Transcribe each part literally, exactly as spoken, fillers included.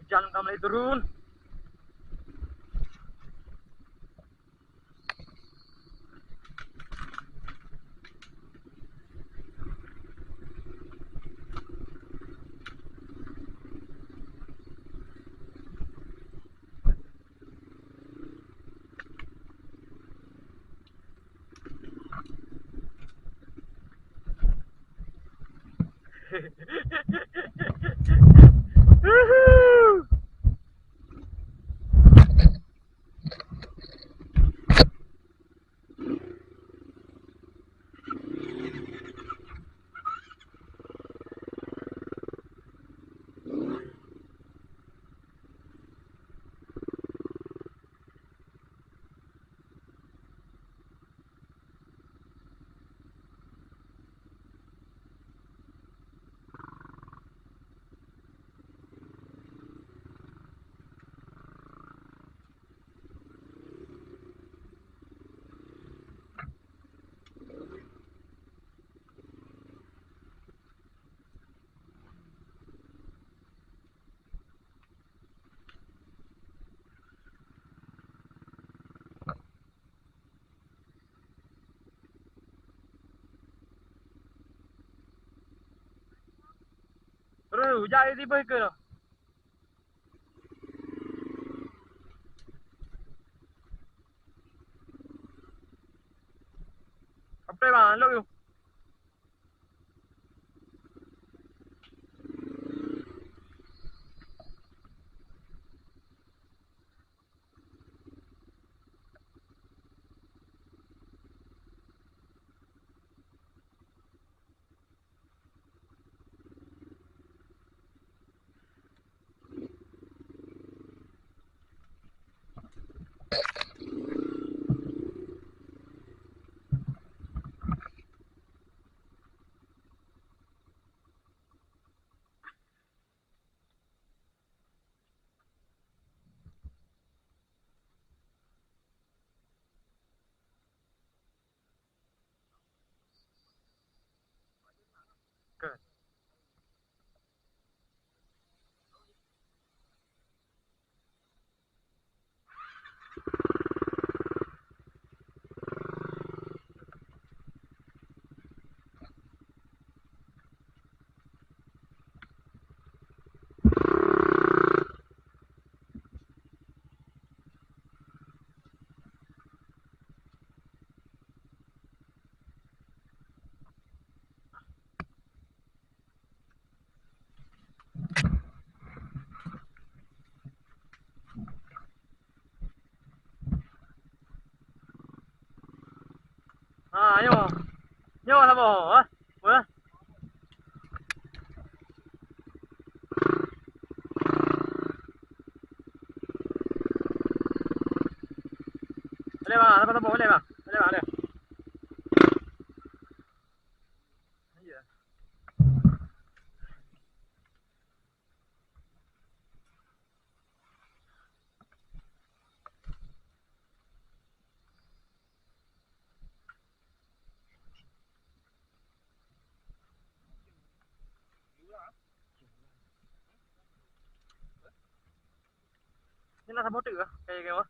Jan ka mulai turun. Terus, jak tiba ke dah. Apa bang, lok yuk. Ha, nyoe. Nyoe saboh, ha? Boleh? Boleh, bang. Saboh-saboh, boleh, bang. Boleh, bang, boleh. Iya. Ni lah saboh teuk kah? Kaya-kaya.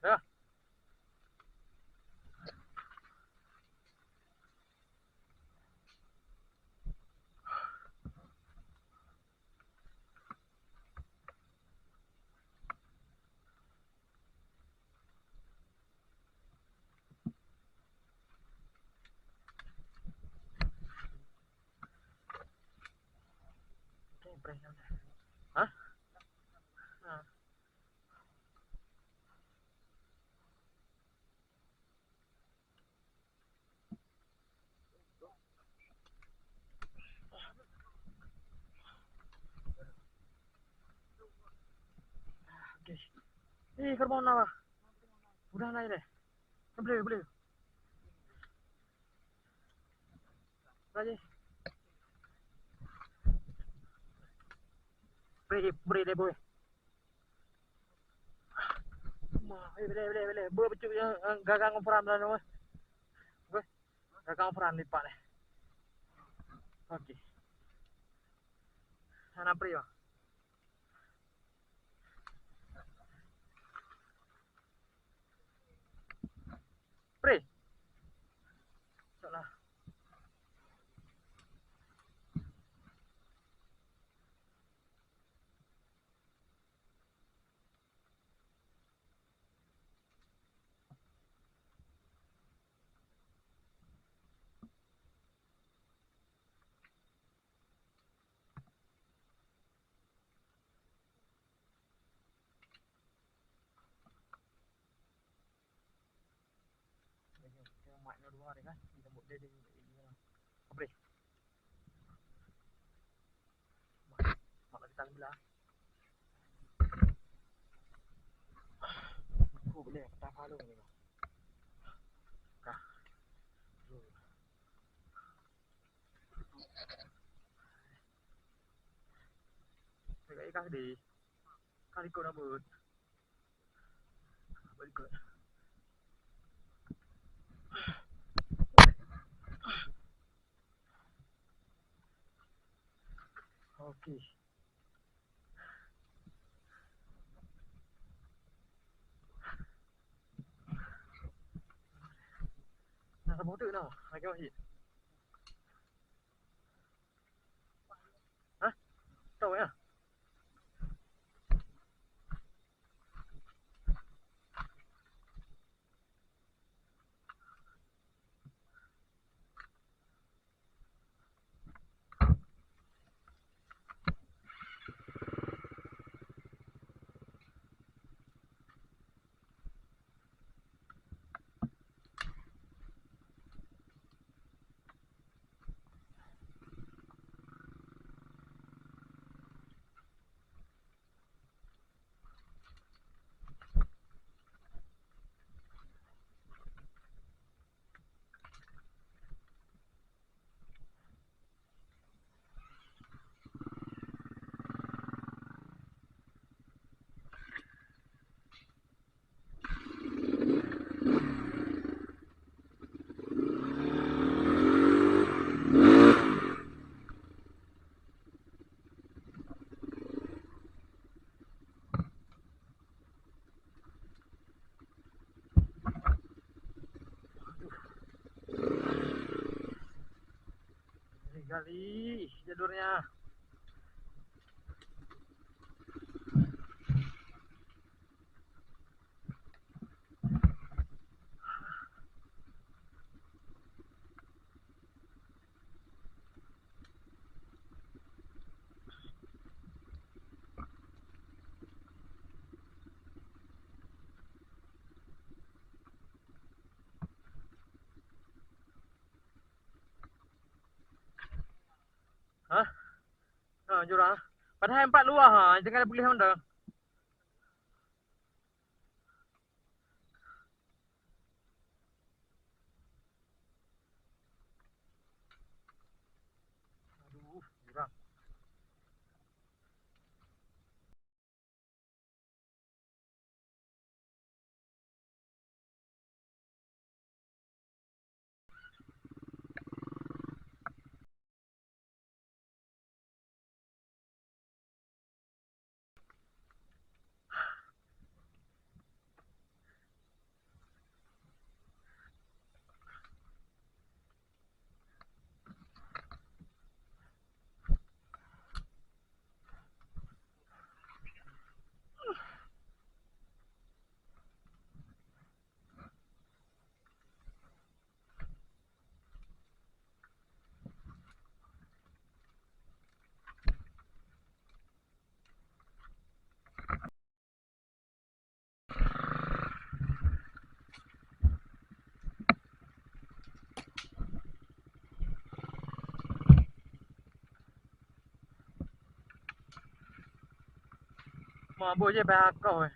Ya. Hah? Eh, kerbau na, bah. Udah na deh. Boleh, boleh. Lagi. Beri, beri deh, boy. Wah, eh, boleh, boleh, boleh. Boleh, betul, eh, eh, gagang ukuran dah, boy. Boy. Gagang ukuran lipat, eh. Okey. Hana beri, bah. Pre. Salah. Mat nyoe dua deh kan. Kita buat dia, dia, dia, dia. Apa dia? Mat, mat kita sebelah. Aku boleh patah palu ni. Kah. Dekat kah di. Kah ikut rambut. Okey. Nah, saboh tu nah, lagi masjid. Hah? Tahu ya? Gali jalurnya. Hah? Ha, jurang. Padahai empat luah ha, jangan boleh honda. Aduh, jurang. Mabuk je bak akoe.